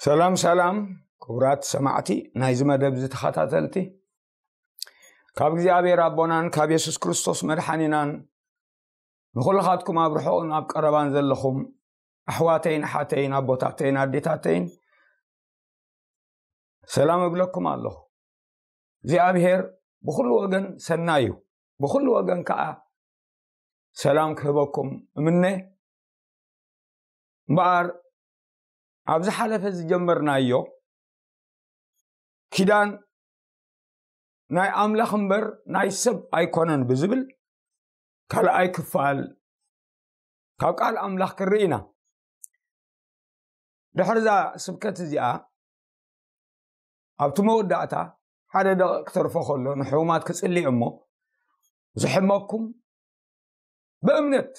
ሰላም ሰላም፣ ክቡራት ሰማዕቲ ናይዚ መደብ ዝተኸታተልቲ፣ ካብ እግዚኣብሔር ኣቦናን ካብ የሱስ ክርስቶስ መድሓኒናን ንኹልኻትኩም ኣብ ርሑቕን ኣብ ቀረባን ዘለኹም ኣሕዋተይን ኣሓተይን ኣቦታተይን ኣዴታተይን ሰላም እብለኩም ኣለኹ። እግዚኣብሔር ብኹሉ ወገን ሰናይ እዩ፣ ብኹሉ ወገን ከዓ ሰላም ክህበኩም እምነ። እምበኣር ኣብ ዝሓለፈ ዝጀመርናዮ ኪዳን ናይ ኣምላኽ እምበር ናይ ሰብ ኣይኮነን ብዝብል ካልኣይ ክፋል ካብ ቃል ኣምላኽ ክንርኢ ኢና። ድሕርዛ ስብከት እዚኣ ኣብቲ መወዳእታ ሓደ ደቂቕ ክተርፎ ከሎ ንሕሙማት ክጽሊ እሞ ዝሕመኩም ብእምነት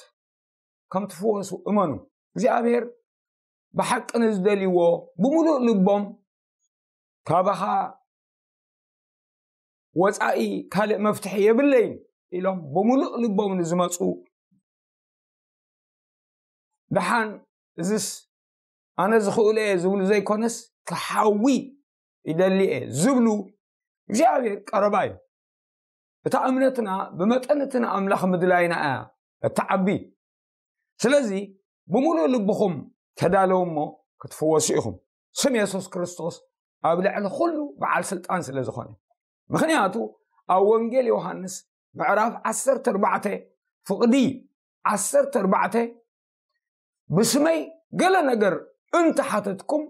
ከም ትፍወሱ እመኑ። እግዚኣብሔር ብሓቂ ንዝደልይዎ ብምሉእ ልቦም ካባኻ ወፃኢ ካልእ መፍትሒ የብለይን ኢሎም ብምሉእ ልቦም ንዝመፁ ደሓን እዝስ ኣነ ዝኽእሎ እየ ዝብሉ ዘይኮነስ ክሓዊ ይደሊ እየ ዝብሉ እግዚኣብሔር ቀረባ እዩ። እታ እምነትና ብመጠን እቲ ንኣምላኽ ምድላይና እያ እትዓቢ። ስለዚ ብምሉእ ልብኹም ተዳለዉ እሞ ክትፍወሱ ኢኹም። ስም የሱስ ክርስቶስ ኣብ ልዕሊ ኩሉ በዓል ስልጣን ስለ ዝኾነ። ምኽንያቱ ኣብ ወንጌል ዮሃንስ ምዕራፍ ዓሰርተ ኣርባዕተ ፍቕዲ ዓሰርተ ኣርባዕተ ብስመይ ገለ ነገር እንተሓተትኩም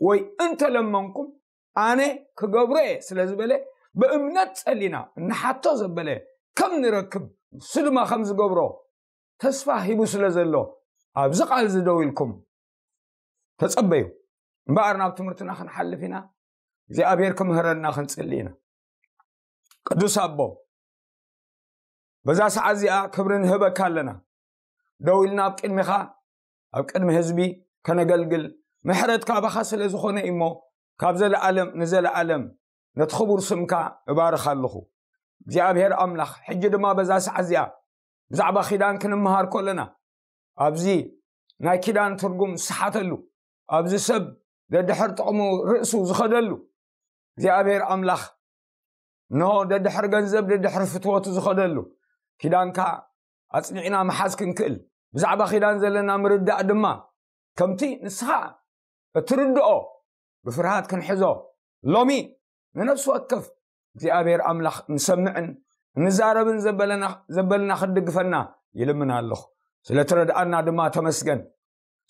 ወይ እንተለመንኩም ኣነ ክገብሮ እየ ስለ ዝበለ ብእምነት ጸሊና እንሓቶ ዘበለ ከም ንረክብ ንሱ ድማ ከም ዝገብሮ ተስፋ ሂቡ ስለ ዘሎ ኣብዚ ቃል እዚ ደው ኢልኩም ተጸበዩ። እምበኣር ናብ ትምህርትና ክንሓልፍ ኢና። እግዚኣብሔር ክምህረና ክንጽሊ ኢና። ቅዱስ ኣቦ፣ በዛ ሰዓት እዚኣ ክብሪ ንህበካ ኣለና። ደው ኢልና ኣብ ቅድሚኻ ኣብ ቅድሚ ህዝቢ ከነገልግል ምሕረት ካባኻ ስለ ዝኾነ እሞ ካብ ዘለኣለም ንዘለኣለም ነቲ ክቡር ስምካ እባርኽ ኣለኹ። እግዚኣብሔር ኣምላኽ፣ ሕጂ ድማ በዛ ሰዓት እዚኣ ብዛዕባ ኪዳን ክንምሃር ከለና ኣብዚ ናይ ኪዳን ትርጉም ዝሰሓተሉ ኣብዚ ሰብ ደድሕር ጥቕሙ ርእሱ ዝኸደሉ እግዚኣብሔር ኣምላኽ እንሆ ደድሕር ገንዘብ ደድሕር ፍትወቱ ዝኸደሉ ኪዳንካ ኣጽኒዕና ምሓዝ ክንክእል ብዛዕባ ኪዳን ዘለና ምርዳእ ድማ ከምቲ ንስኻ እትርድኦ ብፍርሃት ክንሕዞ ሎሚ ንነፍሲ ወከፍ እግዚኣብሔር ኣምላኽ ንሰምዕን ንዛረብን ዘበለና ክንድግፈና ይልምን ኣለኹ። ስለ ትረድኣና ድማ ተመስገን።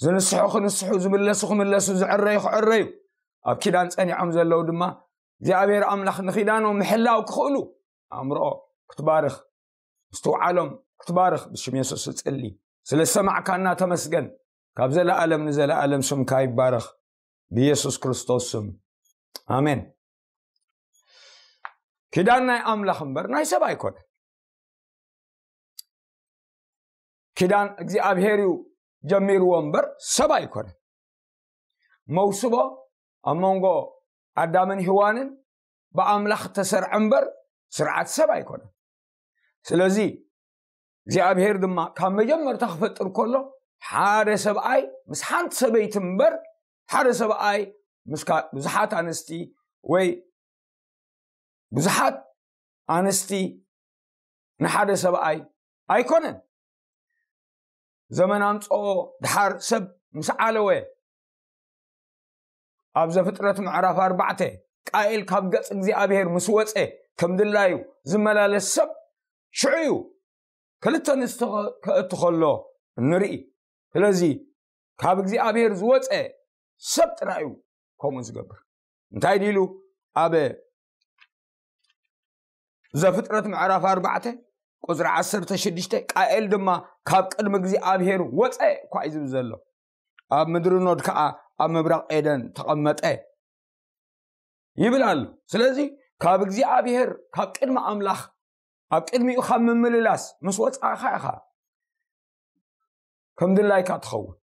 ዝንስሑ ክንስሑ ዝምለሱ ክምለሱ ዝዕረዩ ክዕረዩ ኣብ ኪዳን ጸኒዖም ዘለዉ ድማ እግዚኣብሔር ኣምላኽ ንኪዳኖም ምሕላው ክኽእሉ ኣእምርኦ ክትባርኽ ምስትውዓሎም ክትባርኽ ብሽም የሱስ እጽሊ። ስለ ዝሰማዕካና ተመስገን። ካብ ዘለኣለም ንዘለኣለም ስምካ ይባረኽ ብየሱስ ክርስቶስ ስም ኣሜን። ኪዳን ናይ ኣምላኽ እምበር ናይ ሰብ ኣይኮነ። ኪዳን እግዚኣብሔር እዩ ጀሚርዎ እምበር ሰብ ኣይኮነ። መውስቦ ኣብ መንጎ ኣዳምን ሄዋንን ብኣምላኽ ተሰርዐ እምበር ስርዓት ሰብ ኣይኮነን። ስለዚ እግዚኣብሔር ድማ ካብ መጀመርታ ክፈጥር ከሎ ሓደ ሰብኣይ ምስ ሓንቲ ሰበይቲ እምበር ሓደ ሰብኣይ ምስ ብዙሓት ኣንስቲ ወይ ብዙሓት ኣንስቲ ንሓደ ሰብኣይ ኣይኮነን። ዘመን ኣምፅኦ ድሓር ሰብ ምስ ዓለወ ኣብ ዘፍጥረት ምዕራፍ ኣርባዕተ ቃኤል ካብ ገጽ እግዚኣብሔር ምስ ወፀ ከም ድላዩ ዝመላለስ ሰብ ሽዑ እዩ ክልተ ኣንስቲ ከእቱ ከሎ ንርኢ። ስለዚ ካብ እግዚኣብሔር ዝወፀ ሰብ ጥራይ እዩ ከምኡ ዝገብር። እንታይ ዲሉ ኣብ ዘፍጥረት ምዕራፍ ኣርባዕተ ቁፅሪ ዓሰርተ ሽዱሽተ ቃኤል ድማ ካብ ቅድሚ እግዚኣብሔር ወፀ እኳ እዩ ዝብል ዘሎ። ኣብ ምድሪ ኖድ ከዓ ኣብ ምብራቕ ኤደን ተቐመጠ ይብል ኣሎ። ስለዚ ካብ እግዚኣብሔር ካብ ቅድሚ ኣምላኽ ኣብ ቅድሚኡ ካብ ምምልላስ ምስ ወፃእኻ ኢኻ ከም ድላይካ ትኸውን።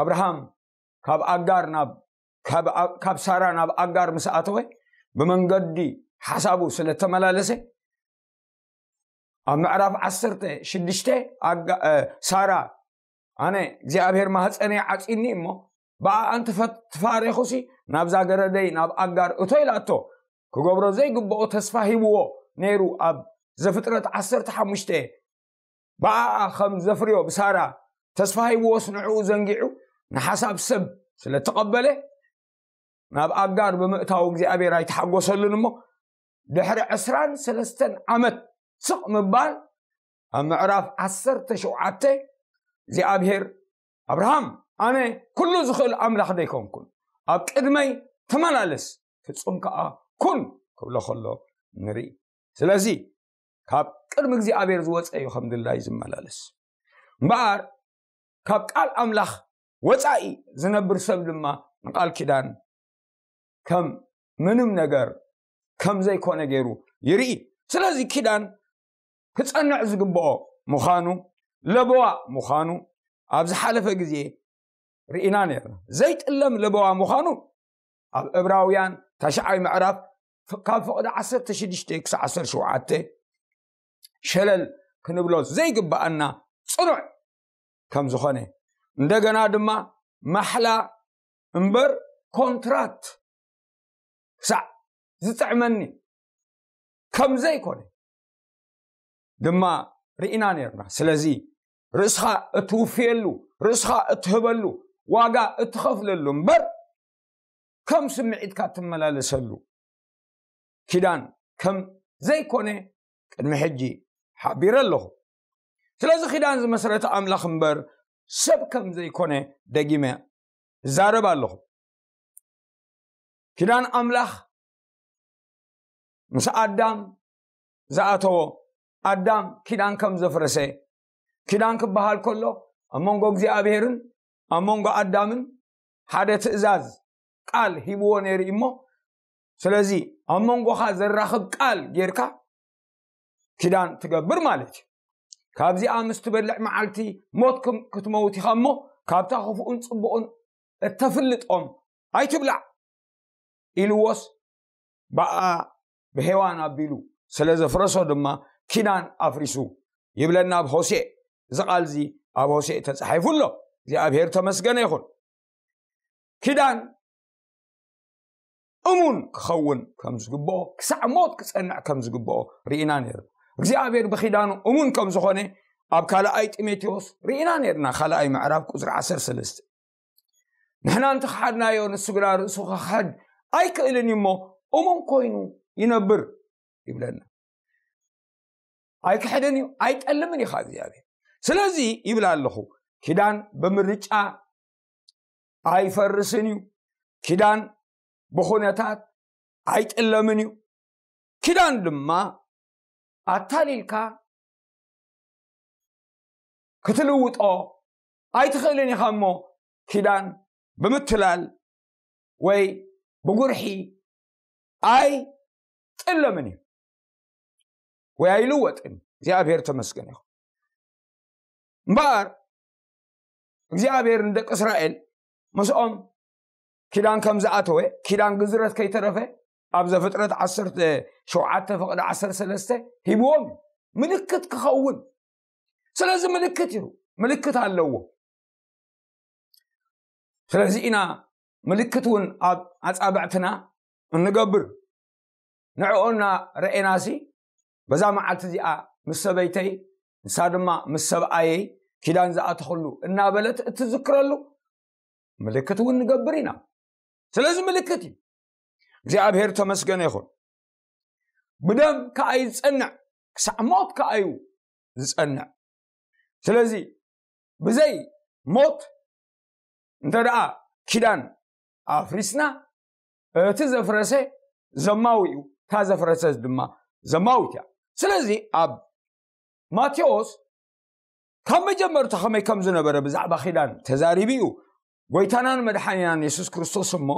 ኣብርሃም ካብ ኣጋር ናብ ካብ ሳራ ናብ ኣጋር ምስ ኣተወ ብመንገዲ ሓሳቡ ስለ ተመላለሰ ኣብ ምዕራፍ ዓሰርተ ሽዱሽተ ሳራ ኣነ እግዚኣብሔር ማህፀነይ ዓፂኒ እሞ ብኣኣ እንተፈ- ተፋሬኹሲ፣ ናብዛ ገረደይ ናብ ኣጋር እቶ ኢላቶ። ክገብሮ ዘይግብኦ ተስፋ ሂብዎ ነይሩ። ኣብ ዘፍጥረት ዓሰርተ ሓሙሽተ ብኣኣ ከም ዘፍርዮ ብሳራ ተስፋ ሂብዎስ ንዕኡ ዘንጊዑ ንሓሳብ ሰብ ስለ ተቐበለ፣ ናብ ኣጋር ብምእታው እግዚኣብሔር ኣይተሓጎሰሉን እሞ፣ ድሕሪ ዕስራን ሰለስተን ዓመት ስቕ ምባል፣ ኣብ ምዕራፍ ዓሰርተ ሸውዓተ እግዚኣብሔር፣ ኣብርሃም፣ ኣነ ኩሉ ዝኽእል ኣምላኽ ደይኮንኩን፣ ኣብ ቅድመይ ተመላለስ፣ ፍጹም ከኣ ኩን ክብሎ ከሎ ንርኢ። ስለዚ ካብ ቅድሚ እግዚኣብሔር ዝወፀ እዩ ከም ድላይ ዝመላለስ እምበኣር፣ ካብ ቃል ኣምላኽ ወፃኢ ዝነብር ሰብ ድማ ንቃል ኪዳን ከም ምንም ነገር ከም ዘይኮነ ገይሩ ይርኢ። ስለዚ ኪዳን ክጸንዕ ዝግብኦ ምዃኑ፣ ለበዋ ምዃኑ ኣብ ዝሓለፈ ግዜ ርኢና ነርና። ዘይጥለም ለበዋ ምዃኑ ኣብ ዕብራውያን ታሽዓይ ምዕራፍ ካብ ፍቕዲ ዓሰርተ ሽዱሽተ ክሳዕ ዓሰርተ ሸውዓተ ሸለል ክንብሎ ዘይግብኣና ጽኑዕ ከም ዝኾነ፣ እንደገና ድማ ማሕላ እምበር ኮንትራት ክሳዕ ዝጥዕመኒ ከም ዘይኮነ ድማ ርኢና ነርና። ስለዚ ርእስኻ እትውፍየሉ፣ ርእስኻ እትህበሉ፣ ዋጋ እትኸፍለሉ እምበር ከም ስምዒትካ እትመላለሰሉ ኪዳን ከም ዘይኮነ ቅድሚ ሕጂ ሓቢረ ኣለኹ። ስለዚ ኪዳን ዝመስረተ ኣምላኽ እምበር ሰብ ከም ዘይኮነ ደጊመ እዛረብ ኣለኹ። ኪዳን ኣምላኽ ምስ ኣዳም ዝኣተዎ፣ ኣዳም ኪዳን ከም ዘፍረሰ፣ ኪዳን ክበሃል ከሎ ኣብ መንጎ እግዚኣብሔርን ኣብ መንጎ ኣዳምን ሓደ ትእዛዝ ቃል ሂብዎ ነይሩ እዩ እሞ፣ ስለዚ ኣብ መንጎኻ ዘራኽብ ቃል ጌርካ ኪዳን ትገብር ማለት እዩ። ካብዚኣ ምስ ትበልዕ መዓልቲ ሞት ክም- ክትመውት ኢኻ እሞ፣ ካብታ ክፉእን ጽቡቕን እተፍልጦም ኣይትብላዕ ኢልዎስ፣ ብኣ ብሄዋን ኣቢሉ ስለ ዘፍረሶ ድማ ኪዳን ኣፍሪሱ ይብለና ኣብ ሆሴእ። እዚ ቃል እዚ ኣብ ሆሴእ ተጻሒፉ ኣሎ። እግዚኣብሔር ተመስገነ ይኹን። ኪዳን እሙን ክኸውን ከም ዝግብኦ፣ ክሳዕ ሞት ክጸንዕ ከም ዝግብኦ ርኢና ነይሩ። እግዚኣብሔር ብኪዳኑ እሙን ከም ዝኾነ ኣብ ካልኣይ ጢሞቴዎስ ርኢና ነይርና። ካልኣይ ምዕራፍ ቁጽሪ ዓሰርተ ሰለስተ፣ ንሕና እንተኸሓድናዮ ንሱ ግና ርእሱ ክኸሕድ ኣይክእልን እዩ እሞ እሙን ኮይኑ ይነብር ይብለና። ኣይክሕድን እዩ፣ ኣይጠልምን እዩ ካብ እግዚኣብሔር። ስለዚ ይብል ኣለኹ፣ ኪዳን ብምርጫ ኣይፈርስን እዩ። ኪዳን ብኹነታት ኣይጥለምን እዩ። ኪዳን ድማ ኣታሊልካ ክትልውጦ ኣይትኽእልን ኢኻ እሞ፣ ኪዳን ብምትላል ወይ ብጉርሒ ኣይጥለምን እዩ ወይ ኣይልወጥን። እግዚኣብሔር ተመስገን ይኹን። እምበኣር እግዚኣብሔር ንደቂ እስራኤል ምስኦም ኪዳን ከም ዝኣተወ፣ ኪዳን ግዝረት ከይተረፈ ኣብ ዘፍጥረት ዓሰርተ ሸውዓተ ፍቕዲ ዓሰርተ ሰለስተ ሂብዎም እዩ። ምልክት ክኸውን። ስለዚ ምልክት እዩ፣ ምልክት ኣለዎ። ስለዚ ኢና ምልክት እውን ኣብ ኣጻብዕትና እንገብር። ንዕኡ እናረኤናሲ በዛ መዓልቲ እዚኣ ምስ ሰበይተይ፣ ንሳ ድማ ምስ ሰብኣየይ ኪዳን ዝኣተኽሉ እናበለት እትዝክረሉ ምልክት እውን ንገብር ኢና። ስለዚ ምልክት እዩ። እግዚኣብሔር ተመስገነ ይኹን። ብደም ከኣ እዩ ዝጸንዕ፣ ክሳዕ ሞት ከኣ እዩ ዝጸንዕ። ስለዚ ብዘይ ሞት እንተ ደኣ ኪዳን ኣፍሪስና፣ እቲ ዘፍረሰ ዘማዊ እዩ፣ እታ ዘፍረሰት ድማ ዘማዊት እያ። ስለዚ ኣብ ማቴዎስ ካብ መጀመርታ ከመይ ከም ዝነበረ ብዛዕባ ኪዳን ተዛሪቡ እዩ። ጎይታናን መድሓኒናን የሱስ ክርስቶስ እሞ፣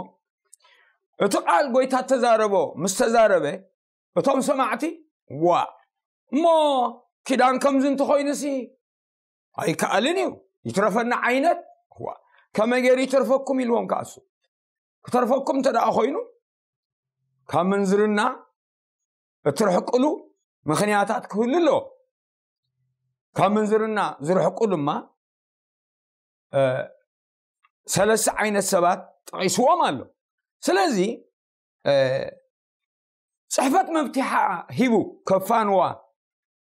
እቲ ቃል ጎይታ ተዛረቦ ምስ ተዛረበ፣ እቶም ሰማዕቲ፣ ዋ፣ እሞ ኪዳን ከምዚ እንተኾይኑሲ ኣይከኣልን እዩ፣ ይትረፈና ዓይነት፣ ዋ፣ ከመይ ገይሩ ይትርፈኩም ኢልዎም ከኣሱ። ክተርፈኩም እንተ ደኣ ኮይኑ፣ ካብ ምንዝርና እትርሕቅሉ ምኽንያታት ክህሉ ኣለዎ። ካብ ምንዝርና ዝርሕቁ ድማ፣ እ፣ ሰለስተ ዓይነት ሰባት ጠቒስዎም ኣሎ። ስለዚ ጽሕፈት መፍትሓ ሂቡ ከፋንዋ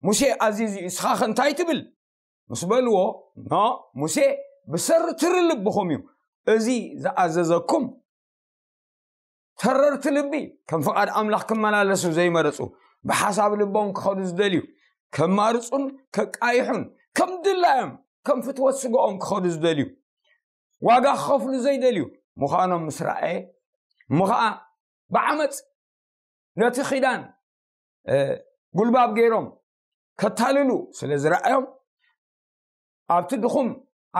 ሙሴ ኣዚዙ እስኻኸ እንታይ ትብል ምስ በልዎ፣ ኖ፣ ሙሴ ብሰሪ ትሪ ልብኹም እዩ እዚ ዝኣዘዘኩም። ተረርቲ ልቢ ከም ፍቓድ ኣምላኽ ክመላለሱ ዘይመረጹ፣ ብሓሳብ ልቦም ክኸዱ ዝደልዩ፣ ከማርጹን ከቃይሑን ከም ድላዮም ከም ፍትወት ስጋኦም ክኸዱ ዝደልዩ፣ ዋጋ ክኸፍሉ ዘይደልዩ ምዃኖም ምስ ረኣየ፣ እሞ ኸዓ ብዓመፅ ነቲ ኪዳን ጉልባብ ገይሮም ከታልሉ ስለ ዝረኣዮም፣ ኣብቲ ድኹም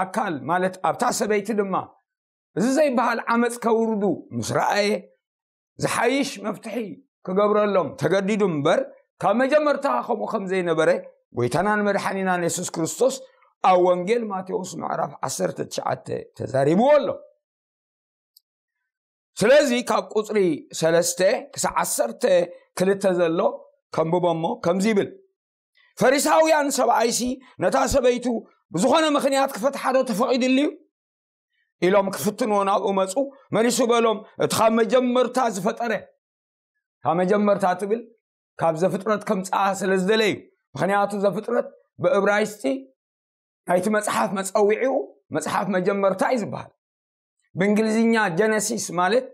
ኣካል ማለት ኣብታ ሰበይቲ ድማ እዚ ዘይበሃል ዓመፅ ከውርዱ ምስ ረኣየ፣ ዝሓይሽ መፍትሒ ክገብረሎም ተገዲዱ እምበር፣ ካብ መጀመርታ ከምኡ ከም ዘይነበረ ጎይታናን መድሓኒናን የሱስ ክርስቶስ ኣብ ወንጌል ማቴዎስ ምዕራፍ ዓሰርተ ትሽዓተ ተዛሪብዎ ኣሎ። ስለዚ ካብ ቁፅሪ ሰለስተ ክሳዕ ዓሰርተ ክልተ ዘሎ ከንብቦ እሞ ከምዚ ይብል። ፈሪሳውያን ሰብኣይሲ ነታ ሰበይቱ ብዝኾነ ምኽንያት ክፈትሓዶ ተፈቒድልዩ ኢሎም ክፍትንዎ ናብኡ መፁ። መሊሱ በሎም፣ እቲ ካብ መጀመርታ ዝፈጠረ፣ ካብ መጀመርታ ትብል ካብ ዘፍጥረት ከምፅኣ ስለ ዝደለዩ። ምኽንያቱ ዘፍጥረት ብእብራይስጢ ናይቲ መፅሓፍ መፀዊዒኡ መፅሓፍ መጀመርታ እዩ ዝበሃል። ብእንግሊዝኛ ጀነሲስ ማለት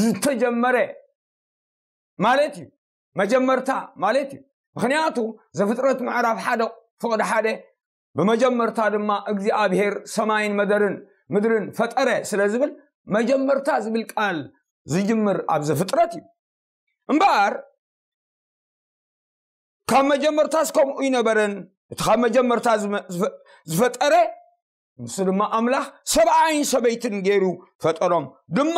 ዝተጀመረ ማለት እዩ፣ መጀመርታ ማለት እዩ። ምክንያቱ ዘፍጥረት ምዕራፍ ሓደ ፍቕዲ ሓደ ብመጀመርታ ድማ እግዚኣብሔር ሰማይን መደርን ምድርን ፈጠረ ስለ ዝብል፣ መጀመርታ ዝብል ቃል ዝጅምር ኣብ ዘፍጥረት እዩ። እምበኣር ካብ መጀመርታስ ከምኡ ይነበረን፣ እቲ ካብ መጀመርታ ዝፈጠረ ንሱ ድማ ኣምላኽ ሰብኣይን ሰበይትን ገይሩ ፈጠሮም ድማ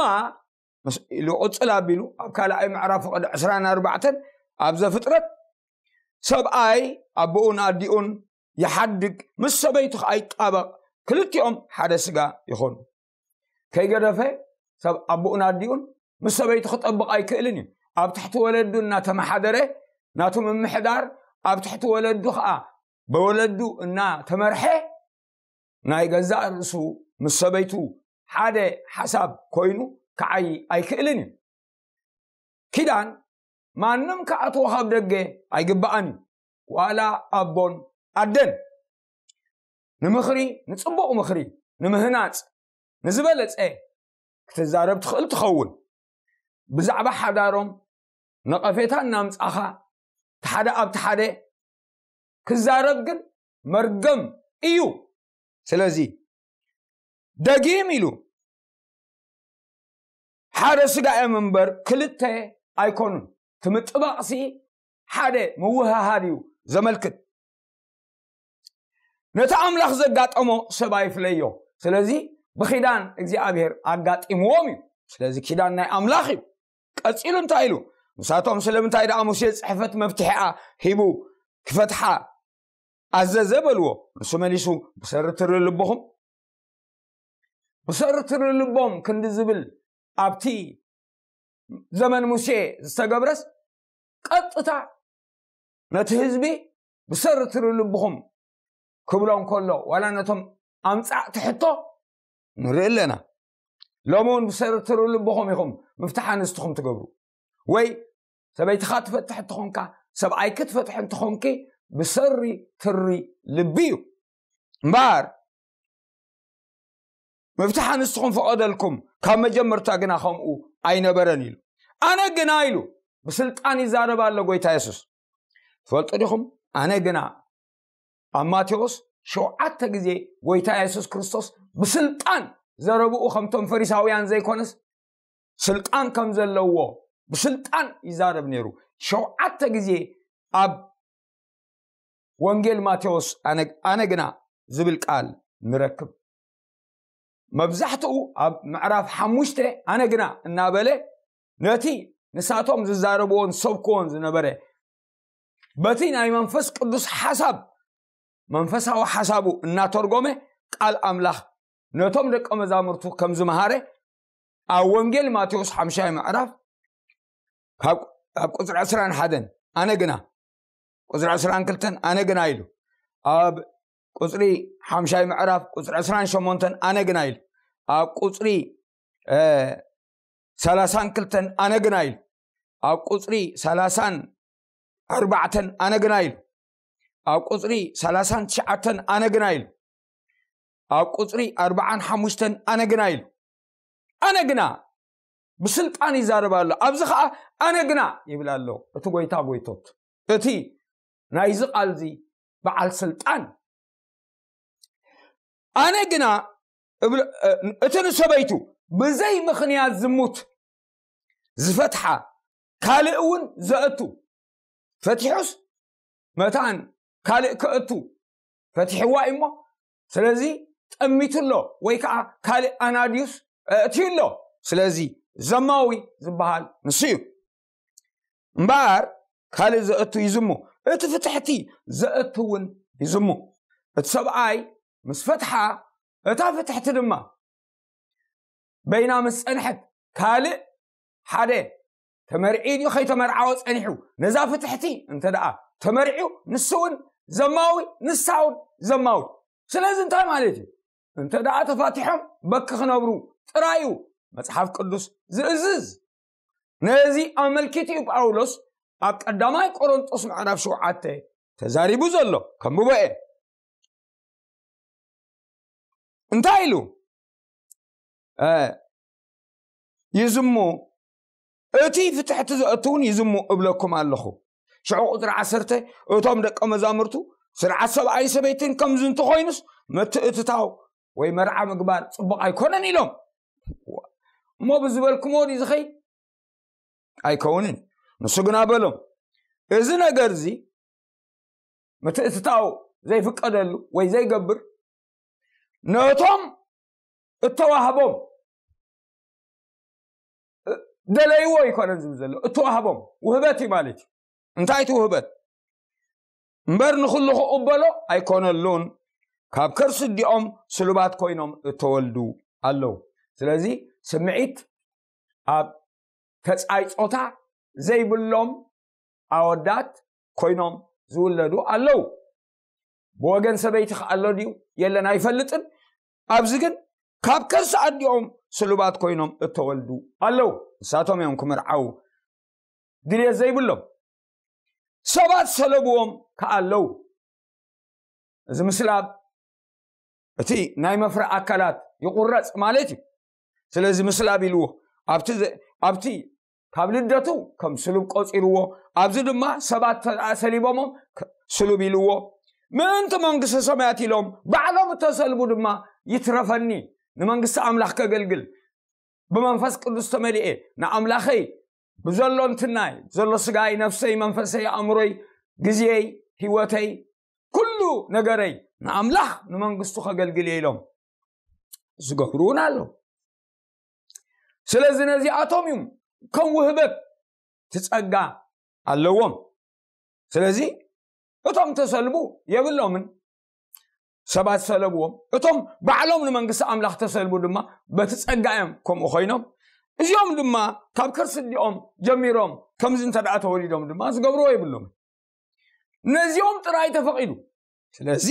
ኢሉ ቅፅል ኣቢሉ ኣብ ካልኣይ ምዕራፍ ፍቕዲ ዕስራን ኣርባዕተን ኣብ ዘፍጥረት ሰብኣይ ኣቦኡን ኣዲኡን ይሓድግ፣ ምስ ሰበይቱ ከዓ ይጣበቕ፣ ክልቲኦም ሓደ ስጋ ይኾኑ። ከይገደፈ ሰብ ኣቦኡን ኣዲኡን ምስ ሰበይቱ ክጠብቕ ኣይክእልን እዩ። ኣብ ትሕቲ ወለዱ እናተመሓደረ ናቱ ምምሕዳር ኣብ ትሕቲ ወለዱ ከዓ ብወለዱ እናተመርሐ ናይ ገዛእ ርእሱ ምስ ሰበይቱ ሓደ ሓሳብ ኮይኑ ክዓይ ኣይክእልን እዩ። ኪዳን ማንም ክኣትዎ ካብ ደገ ኣይግባኣን እዩ። ዋላ ኣቦን ኣደን ንምኽሪ፣ ንፅቡቕ ምኽሪ፣ ንምህናፅ፣ ንዝበለፀ ክትዛረብ ትኽእል ትኸውን። ብዛዕባ ሓዳሮም ነቐፌታ እናምፃኻ ሓደ ኣብቲ ሓደ ክዛረብ ግን መርገም እዩ። ስለዚ ደጊም ኢሉ ሓደ ስጋ እዮም እምበር ክልተ ኣይኮኑን። እቲ ምጥባቕሲ ሓደ ምውህሃድ እዩ ዘመልክት። ነቲ ኣምላኽ ዘጋጠሞ ሰብ ኣይፍለዮ። ስለዚ ብኪዳን እግዚኣብሔር ኣጋጢምዎም እዩ። ስለዚ ኪዳን ናይ ኣምላኽ እዩ። ቀፂሉ እንታይ ኢሉ? ንሳቶም ስለምንታይ ደኣ ሙሴ ፅሕፈት መፍትሒኣ ሂቡ ክፈትሓ ኣዘዘ በልዎ። ንሱ መሊሱ ብሰሪ ትሪ ልብኹም ብሰሪ ትሪ ልቦም ክንዲ ዝብል ኣብቲ ዘመን ሙሴ ዝተገብረስ ቀጥታ ነቲ ህዝቢ ብሰሪ ትሪ ልብኹም ክብሎም ከሎ ዋላ ነቶም ኣምፃእቲ ሕቶ ንርኢ ኣለና። ሎሚ እውን ብሰሪ ትሪ ልብኹም ኢኹም ምፍትሓ ኣንስትኹም ትገብሩ ወይ ሰበይትኻ ትፈትሕ እንተኾንካ ሰብኣይኪ ትፈትሕ እንተኾንኪ ብሰሪ ትሪ ልቢ እዩ እምበኣር ምፍትሓ ንስኹም ፈቐደልኩም ካብ መጀመርታ ግና ከምኡ ኣይነበረን ኢሉ ኣነ ግና ኢሉ ብስልጣን ይዛረብ ኣሎ ጎይታ የሱስ ትፈልጡ ዲኹም ኣነ ግና ኣብ ማቴዎስ ሸውዓተ ግዜ ጎይታ የሱስ ክርስቶስ ብስልጣን ዘረብኡ ከምቶም ፈሪሳውያን ዘይኮነስ ስልጣን ከም ዘለዎ ብስልጣን ይዛረብ ነይሩ ሸውዓተ ግዜ ኣብ ወንጌል ማቴዎስ ኣነ ግና ዝብል ቃል ንረክብ መብዛሕትኡ ኣብ ምዕራፍ ሓሙሽተ ኣነ ግና እናበለ ነቲ ንሳቶም ዝዛረብዎን ሰብክዎን ዝነበረ በቲ ናይ መንፈስ ቅዱስ ሓሳብ መንፈሳዊ ሓሳቡ እናተርጎመ ቃል ኣምላኽ ነቶም ደቀ መዛሙርቱ ከም ዝመሃረ ኣብ ወንጌል ማቴዎስ ሓምሻይ ምዕራፍ ካብ ቁፅሪ ዕስራን ሓደን ኣነ ግና ቁፅሪ ዕስራን ክልተን ኣነ ግና ኢሉ ኣብ ቁፅሪ ሓምሻይ ምዕራፍ ቁፅሪ ዕስራን ሸሞንተን ኣነ ግና ኢሉ፣ ኣብ ቁፅሪ እ፣ ሰላሳን ክልተን ኣነ ግና ኢሉ፣ ኣብ ቁፅሪ ሰላሳን ኣርባዕተን ኣነ ግና ኢሉ፣ ኣብ ቁፅሪ ሰላሳን ትሽዓተን ኣነ ግና ኢሉ፣ ኣብ ቁፅሪ ኣርባዓን ሓሙሽተን ኣነ ግና ኢሉ። ኣነ ግና ብስልጣን ይዛረብ ኣሎ። ኣብዚ ከዓ ኣነ ግና ይብል ኣሎ እቲ ጎይታ ጎይቶት፣ እቲ ናይዚ ቃልዚ በዓል ስልጣን። ኣነ ግና እብል-፣ እ፣ እቲ ንሰበይቱ ብዘይ ምኽንያት ዝሙት ዝፈትሓ ካልእ እውን ዘእቱ፣ ፈቲሑስ መታን ካልእ ከእቱ ፈቲሕዋ እዩ እሞ፣ ስለዚ ጠሚቱ ኣሎ ወይ ከዓ ካልእ ኣናድዩስ ኣእትዩ ኣሎ። ስለዚ ዘማዊ ዝበሃል ንሱ እዩ። እምበኣር ካልእ ዘእቱ ይዝሙ፣ እቲ ፍትሕቲ ዘእቱ እውን ይዝሙ። እቲ ሰብኣይ ምስ ፈትሓ፣ እታ ፍትሕቲ ድማ በይና ምስ ጸንሐት፣ ካልእ ሓደ ተመርዒ ድዩ ከይተመርዓወ ጸኒሑ፣ ነዛ ፍትሕቲ እንተ ደኣ ተመርዒው፣ ንሱ እውን ዘማዊ፣ ንሳ እውን ዘማዊ። ስለዚ እንታይ ማለት እዩ? እንተ ደኣ ተፋቲሖም በኪ ክነብሩ ጥራይ እዩ መጽሓፍ ቅዱስ ዝእዝዝ። ነዚ ኣመልኪቱ እዩ ጳውሎስ ኣብ ቀዳማይ ቆሮንጦስ ምዕራፍ ሸውዓተ ተዛሪቡ ዘሎ። ከንብቦ እየ። እንታይ ኢሉ? እ፣ ይዝሙ፣ እቲ ፍትሕቲ ዘእትውን ይዝሙ እብለኩም ኣለኹ። ሽዑ ቁፅሪ ዓሰርተ፣ እቶም ደቀ መዛሙርቱ ስርዓት ሰብኣይን ሰበይትን ከምዚ እንተኾይኑስ ምትእትታው ወይ መርዓ ምግባር ጽቡቕ ኣይኮነን ኢሎም። እሞ ብዝበልኩሞ ድዩ ዝኸይድ? ኣይከውንን። ንሱ ግና በሎም፣ እዚ ነገር እዚ ምትእትታው ዘይፍቀደሉ ወይ ዘይገብር፣ ነቶም እተዋህቦም፣ እ፣ ደለይዎ ኣይኮነን ዝብል ዘሎ፣ እተዋህቦም ውህበት እዩ ማለት እዩ። እንታይ እቲ ውህበት? እምበር ንኹሉ ክቕበሎ ኣይኮነሉን። ካብ ከርሲ ኣዲኦም ስሉባት ኮይኖም እተወልዱ ኣለዉ። ስለዚ ስምዒት ኣብ ተጻይ ጾታ ዘይብሎም ኣወዳት ኮይኖም ዝውለዱ ኣለዉ። ብወገን ሰበይቲ ከ ኣሎ ድዩ የለን ኣይፈልጥን። ኣብዚ ግን ካብ ከርሲ ኣዲኦም ስሉባት ኮይኖም እተወልዱ ኣለዉ። ንሳቶም እዮም ክምርዓዉ ድልየት ዘይብሎም። ሰባት ሰለብዎም ከ ኣለዉ። እዚ ምስላብ እቲ ናይ መፍረ ኣካላት ይቑረጽ ማለት እዩ። ስለዚ ምስላብ ኢልዎ ኣብቲ ዘ-፣ ኣብቲ ካብ ልደቱ ከም ስሉብ ቆጺርዎ፣ ኣብዚ ድማ ሰባት ተሰሊቦሞም ከ-፣ ስሉብ ኢልዎ። ምእንቲ መንግስተ ሰማያት ኢሎም ባዕሎም እተሰልቡ ድማ ይትረፈኒ ንመንግስቲ ኣምላኽ ከገልግል ብመንፈስ ቅዱስ ተመሊኤ ንኣምላኸይ ብዘሎ እንትናይ፣ ዘሎ ስጋይ፣ ነፍሰይ፣ መንፈሰይ፣ ኣእምሮይ፣ ግዜይ፣ ህይወተይ፣ ኩሉ ነገረይ ንኣምላኽ ንመንግስቱ ከገልግል እየ ኢሎም ዝገብሩ እውን ኣለዉ። ስለዚ ነዚኣቶም እዮም ከም ውህበት ትጸጋ ኣለዎም። ስለዚ እቶም ተሰልቡ የብሎምን፣ ሰባት ሰለብዎም። እቶም ባዕሎም ንመንግስቲ ኣምላኽ ተሰልቡ ድማ በቲ ጸጋ እዮም ከምኡ ኮይኖም። እዚኦም ድማ ካብ ከርሲ ኣዲኦም ጀሚሮም ከምዚ እንተ ደኣ ተወሊዶም ድማ ዝገብርዎ የብሎምን። ነዚኦም ጥራይ ተፈቒዱ። ስለዚ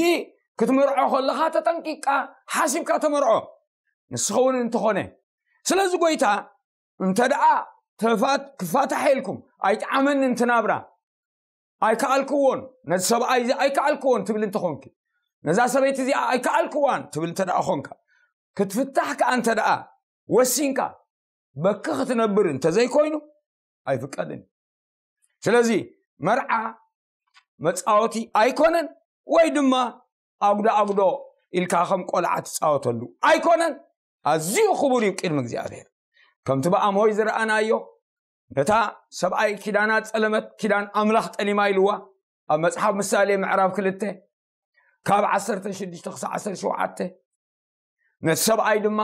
ክትመርዖ ከለኻ ተጠንቂቕካ ሓሲብካ ተመርዖ። ንስኻ እውን እንተኾነ። ስለዚ ጎይታ እንተ ደኣ ተፋት-፣ ክፋታሕ ኢልኩም ኣይጠዓመኒ እንተ ናብራ ኣይከኣልክዎን፣ ነዚ ሰብኣይ እዚ ኣይከኣልክዎን ትብል እንተኾንኪ፣ ነዛ ሰበይቲ እዚኣ ኣይከኣልክዋን ትብል እንተ ደኣ ኾንካ፣ ክትፍታሕ ከኣ እንተ ደኣ ወሲንካ፣ በኪ ክትነብር እንተ ዘይኮይኑ ኣይፍቀድን። ስለዚ መርዓ መጻወቲ ኣይኮነን፣ ወይ ድማ ኣጉዶ ኣጉዶ ኢልካ ከም ቆልዓ ትጻወተሉ ኣይኮነን። ኣዝዩ ክቡር እዩ ቅድሚ እግዚኣብሔር። ከምቲ ብኣምሆይ ዝረኣናዮ፣ ነታ ሰብኣይ ኪዳና ጸለመት፣ ኪዳን ኣምላኽ ጠሊማ ኢልዋ። ኣብ መጽሓፍ ምሳሌ ምዕራፍ ክልተ ካብ ዓሰርተ ሽዱሽተ ክሳዕ ዓሰርተ ሸውዓተ፣ ነቲ ሰብኣይ ድማ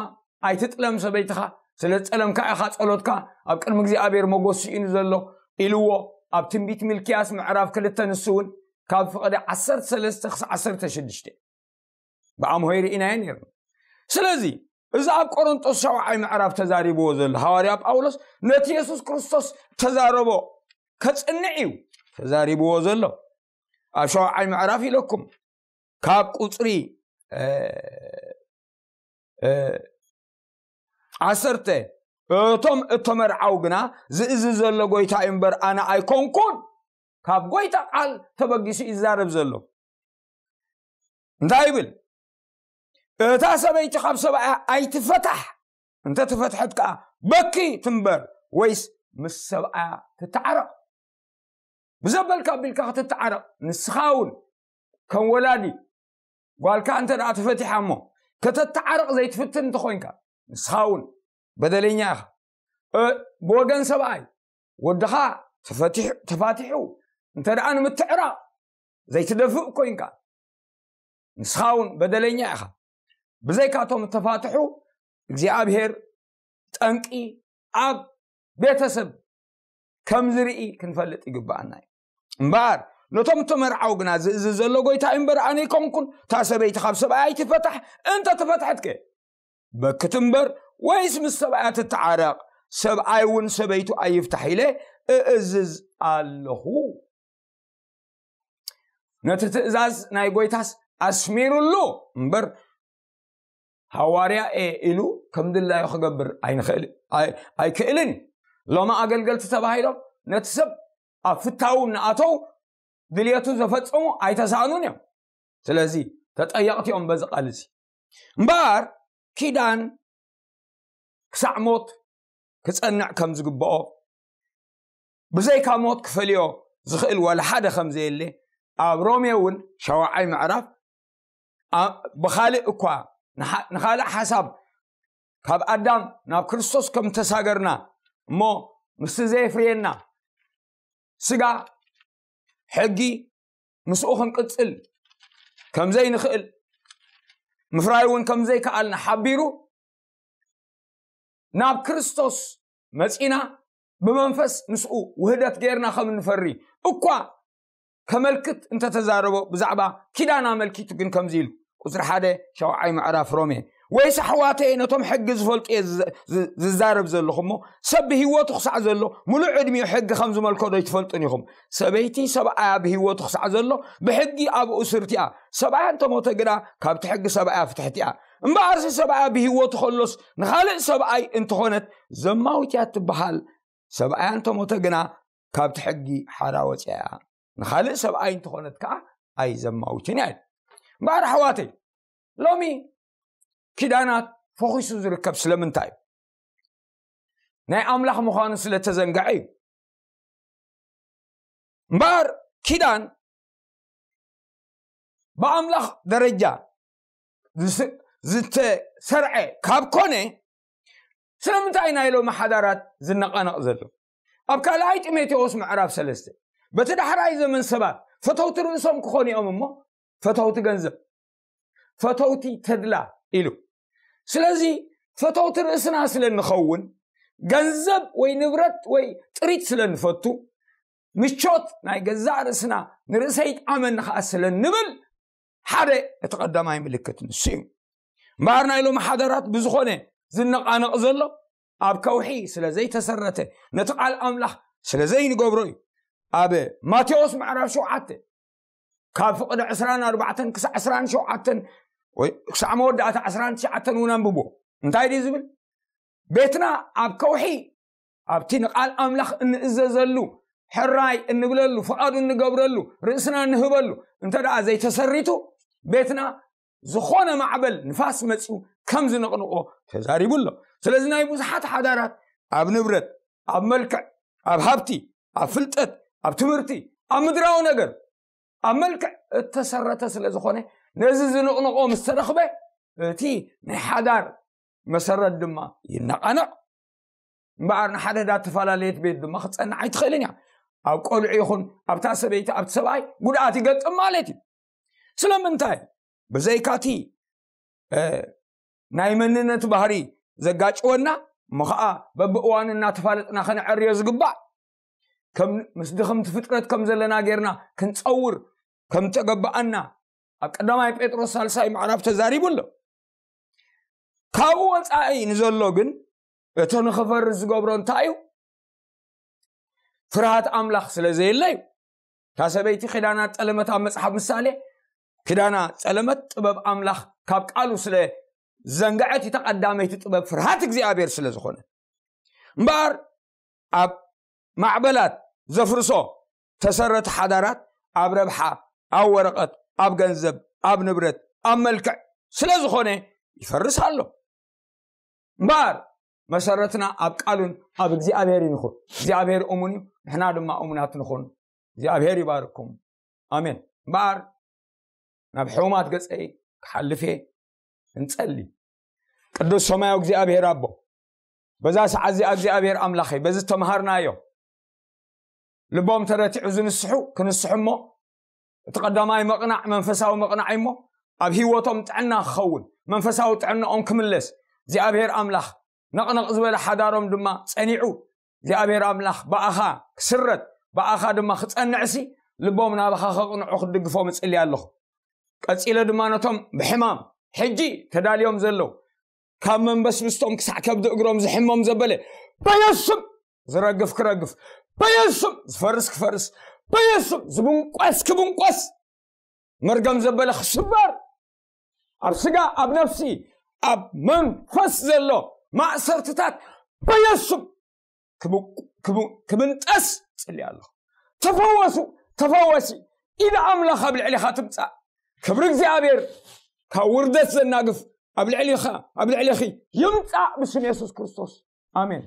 ኣይትጥለም ሰበይትኻ፣ ስለ ዝጠለምካ ኢኻ ጸሎትካ ኣብ ቅድሚ እግዚኣብሔር መጎስ ስኢኑ ዘሎ ኢልዎ። ኣብ ትንቢት ሚልክያስ ምዕራፍ ክልተ ንሱ እውን ካብ ፍቕዲ ዓሰርተ ሰለስተ ክሳዕ ዓሰርተ ሽዱሽተ ብኣምሆይ ርኢናዮ ነይርና። ስለዚ እዚ ኣብ ቆሮንጦስ ሻውዓይ ምዕራፍ ተዛሪብዎ ዘሎ ሃዋርያ ጳውሎስ ነቲ የሱስ ክርስቶስ ተዛረቦ ከጽንዕ እዩ ተዛሪብዎ ዘሎ። ኣብ ሻውዓይ ምዕራፍ ኢለኩም ካብ ቁፅሪ ዓሰርተ፣ እቶም እተመርዓው ግና ዝእዝዝ ዘሎ ጎይታ እዩ እምበር ኣነ ኣይኮንኩን። ካብ ጎይታ ቃል ተበጊሱ ይዛረብ ዘሎ እንታይ ይብል? እታ ሰበይቲ ካብ ሰብኣያ ኣይትፈታሕ፣ እንተ ተፈትሐት ከዓ በኪ ትንበር ወይስ ምስ ሰብኣያ ትተዓረቕ? ብዘበልካ ኣቢልካ ክትተዓረቕ፣ ንስኻ እውን ከም ወላዲ ጓልካ እንተ ደኣ ተፈቲሓ እሞ ከተተዓርቕ ዘይትፍትን እንተኾይንካ፣ ንስኻ እውን በደለኛ ኢኻ። ብወገን ሰብኣይ ወድኻ ተፈቲሑ ተፋቲሑ እንተ ደኣ ንምትዕራቕ ዘይትደፍእ ኮይንካ፣ ንስኻ እውን በደለኛ ኢኻ። ብዘይካቶም እተፋትሑ እግዚኣብሔር ጠንቂ ኣብ ቤተሰብ ከም ዝርኢ ክንፈልጥ ይግብኣና እዩ። እምበኣር ነቶም እተመርዓው ግና ዝእዝዝ ዘሎ ጎይታ እዩ እምበር ኣነ ኣይኮንኩን። እታ ሰበይቲ ካብ ሰብኣያ ኣይትፈታሕ፣ እንተ ተፈትሐትከ በክት እምበር ወይስ ምስ ሰብኣያ ትተዓረቕ፣ ሰብኣይ እውን ሰበይቱ ኣይፍታሕ ኢለ እእዝዝ ኣለኹ። ነቲ ትእዛዝ ናይ ጎይታስ ኣስሚሩሉ እምበር ሃዋርያ እየ ኢሉ ከም ድላዩ ክገብር ኣይንኽእል ኣይክእልን እዩ። ሎሚ ኣገልገልቲ ተባሂሎም ነቲ ሰብ ኣብ ፍታው እናኣተው ድልየቱ ዘፈጸሙ ኣይተሳእኑን እዮም። ስለዚ ተጠየቕቲ እዮም በዚ ቃል እዚ። እምበኣር ኪዳን ክሳዕ ሞት ክጸንዕ ከም ዝግብኦ፣ ብዘይካ ሞት ክፈልዮ ዝኽእል ዋላ ሓደ ከም ዘየለ ኣብ ሮሜ እውን ሻውዓይ ምዕራፍ ብኻልእ እኳ ንኻልእ ሓሳብ ካብ ኣዳም ናብ ክርስቶስ ከም ተሳገርና እሞ ምስቲ ዘየፍርየና ስጋ ሕጊ ምስኡ ክንቅጽል ከም ዘይንኽእል ምፍራይ እውን ከም ዘይከኣልና ሓቢሩ ናብ ክርስቶስ መጺና ብመንፈስ ምስኡ ውህደት ጌርና ከም እንፈሪ እኳ ከመልክት እንተተዛረቦ ብዛዕባ ኪዳን ኣመልኪቱ ግን ከምዚ ኢሉ ቁፅሪ ሓደ ሸውዓይ ምዕራፍ ሮሜ ወይስ ኣሕዋተየ ነቶም ሕጊ ዝፈልጡ እየ ዝዛረብ ዘለኹ እሞ ሰብ ብህይወቱ ክሳዕ ዘሎ ሙሉእ ዕድሚኡ ሕጊ ከም ዝመልኮ ዶ ይትፈልጡን ኢኹም? ሰበይቲ ሰብኣያ ብህይወቱ ክሳዕ ዘሎ ብሕጊ ኣብኡ ስርቲኣ ሰብኣያ እንተሞተ ግና ካብቲ ሕጊ ሰብኣያ ፍትሕቲ እያ። እምበኣርሲ ሰብኣያ ብህይወቱ ከሎስ ንኻልእ ሰብኣይ እንተኾነት ዘማዊት እያ ትበሃል። ሰብኣያ እንተሞተ ግና ካብቲ ሕጊ ሓራ ወፅያ እያ። ንኻልእ ሰብኣይ እንተኾነት ከዓ ኣይዘማዊትን እያ። እምበኣር ኣሕዋተይ ሎሚ ኪዳናት ፈኺሱ ዝርከብ ስለምንታይ እዩ? ናይ ኣምላኽ ምዃኑ ስለተዘንገዐ እዩ። እምበኣር ኪዳን ብኣምላኽ ደረጃ ዝተሰርዐ ካብ ኮነ ስለምንታይ ናይ ሎሚ ሓዳራት ዝነቐነቕ ዘሎ? ኣብ ካልኣይ ጢሞቴዎስ ምዕራፍ ሰለስተ በቲ ዳሕራይ ዘመን ሰባት ፈተውቲ ርእሶም ክኾኑ እዮም እሞ ፈተውቲ ገንዘብ ፈተውቲ ተድላ ኢሉ። ስለዚ ፈተውቲ ርእስና ስለ እንኸውን ገንዘብ ወይ ንብረት ወይ ጥሪት ስለ እንፈቱ ምቾት ናይ ገዛእ ርእስና ንርእሰይ ይጥዓመኒ ከዓ ስለ እንብል ሓደ እቲ ቀዳማይ ምልክት ንሱ እዩ። እምበኣር ናይ ሎሚ ሓዳራት ብዝኾነ ዝነቓነቕ ዘሎ ኣብ ከውሒ ስለ ዘይተሰረተ ነቲ ቃል ኣምላኽ ስለ ዘይንገብሮ እዩ። ኣብ ማቴዎስ ምዕራፍ ሸውዓተ ካብ ፍቕዲ ዕስራን ኣርባዕተን ክሳዕ ዕስራን ሸውዓተን ወይ ክሳዕ መወዳእታ ዕስራን ትሽዓተን እውን ኣንብቦ እንታይ ድዩ ዝብል? ቤትና ኣብ ከውሒ ኣብቲ ንቃል ኣምላኽ እንእዘዘሉ ሕራይ እንብለሉ ፍቓዱ እንገብረሉ ርእስና እንህበሉ እንተ ደኣ ዘይተሰሪቱ ቤትና ዝኾነ ማዕበል ንፋስ መፅኡ ከም ዝንቕንቆ ተዛሪቡ ኣሎ። ስለዚ ናይ ብዙሓት ሓዳራት ኣብ ንብረት ኣብ መልክዕ ኣብ ሃብቲ ኣብ ፍልጠት ኣብ ትምህርቲ ኣብ ምድራዊ ነገር ኣብ መልክዕ እተሰረተ ስለ ዝኾነ ነዚ ዝንቕንቆ ምስ ተረኽበ እቲ ናይ ሓዳር መሰረት ድማ ይነቓነቕ። እምበኣር ንሓደ ዳ ተፈላለየት ቤት ድማ ክትጸንዕ ኣይትኽእልን እያ። ኣብ ቆልዑ ይኹን ኣብታ ሰበይቲ ኣብቲ ሰብኣይ ጉድኣት ይገጥም ማለት እዩ። ስለምንታይ ብዘይካቲ ናይ መንነት ባህሪ ዘጋጭወና እሞ ከዓ በብእዋኑ እናተፋለጥና ከነዐርዮ ዝግባእ ከም ምስ ድኽምቲ ፍጥረት ከም ዘለና ጌርና ክንፀውር ከም ተገባኣና ኣብ ቀዳማይ ጴጥሮስ ሳልሳይ ምዕራፍ ተዛሪቡ ኣሎ። ካብኡ ወፃኢ ንዘሎ ግን እቶ ንኽፈርስ ዝገብሮ እንታይ እዩ? ፍርሃት ኣምላኽ ስለ ዘየለ እዩ። እታ ሰበይቲ ኪዳና ጠለመት ኣብ መጽሓፍ ምሳሌ ክዳና ጸለመት ጥበብ ኣምላኽ ካብ ቃሉ ስለ ዘንግዐት፣ እታ ቀዳመይቲ ጥበብ ፍርሃት እግዚኣብሔር ስለ ዝኾነ እምበኣር፣ ኣብ ማዕበላት ዘፍርሶ ተሰረቲ ሓዳራት ኣብ ረብሓ፣ ኣብ ወረቐት፣ ኣብ ገንዘብ፣ ኣብ ንብረት፣ ኣብ መልክዕ ስለ ዝኾነ ይፈርስ ኣሎ። እምበኣር መሰረትና ኣብ ቃሉን ኣብ እግዚኣብሔር ይንኹን። እግዚኣብሔር እሙን እዩ፣ ንሕና ድማ እሙናት ንኹን። እግዚኣብሔር ይባርኩም። ኣሜን። እምበኣር ናብ ሕሙማት ገጸይ ክሓልፍ እየ። እንጸሊ። ቅዱስ ሰማያዊ እግዚኣብሔር ኣቦ፣ በዛ ሰዓት እዚኣ እግዚኣብሔር ኣምላኸይ፣ በዚ ተምሃርናዮ ልቦም ተረቲዑ ዝንስሑ ክንስሑ እሞ፣ እቲ ቀዳማይ መቕናዕ መንፈሳዊ መቕናዕ እዩ እሞ፣ ኣብ ህይወቶም ጥዕና ክኸውን፣ መንፈሳዊ ጥዕናኦም ክምለስ፣ እግዚኣብሔር ኣምላኽ ነቕነቕ ዝበለ ሓዳሮም ድማ ጸኒዑ፣ እግዚኣብሔር ኣምላኽ ብኣኻ ክስረት፣ ብኣኻ ድማ ክጸንዕሲ፣ ልቦም ናባኻ ከቕንዑ ክትድግፎም እጽሊ ኣለኹ። ቀጺለ ድማ ነቶም ብሕማም ሕጂ ተዳልዮም ዘለዉ፣ ካብ መንበስብስቶም ክሳዕ ከብዲ እግሮም ዝሕሞም ዘበለ፣ በየሱም ዝረግፍ ክረግፍ፣ በየሱም ዝፈርስ ክፈርስ፣ በየሱም ዝብንቆስ ክብንቆስ፣ መርገም ዘበለ ክስበር፣ ኣብ ስጋ፣ ኣብ ነፍሲ፣ ኣብ መንፈስ ዘሎ ማእሰርትታት በየሱም ክብ-፣ ክብ-፣ ክብንጠስ ጽሊ ኣለኹ። ተፈወሱ፣ ተፈወሲ። ኢድ ኣምላኽ ኣብ ልዕሊኻ ትምጻእ። ክብሪ እግዚኣብሔር ካብ ውርደት ዘናግፍ ኣብ ልዕሊኻ፣ ኣብ ልዕሊኺ ይምጻእ ብስም የሱስ ክርስቶስ። ኣሜን።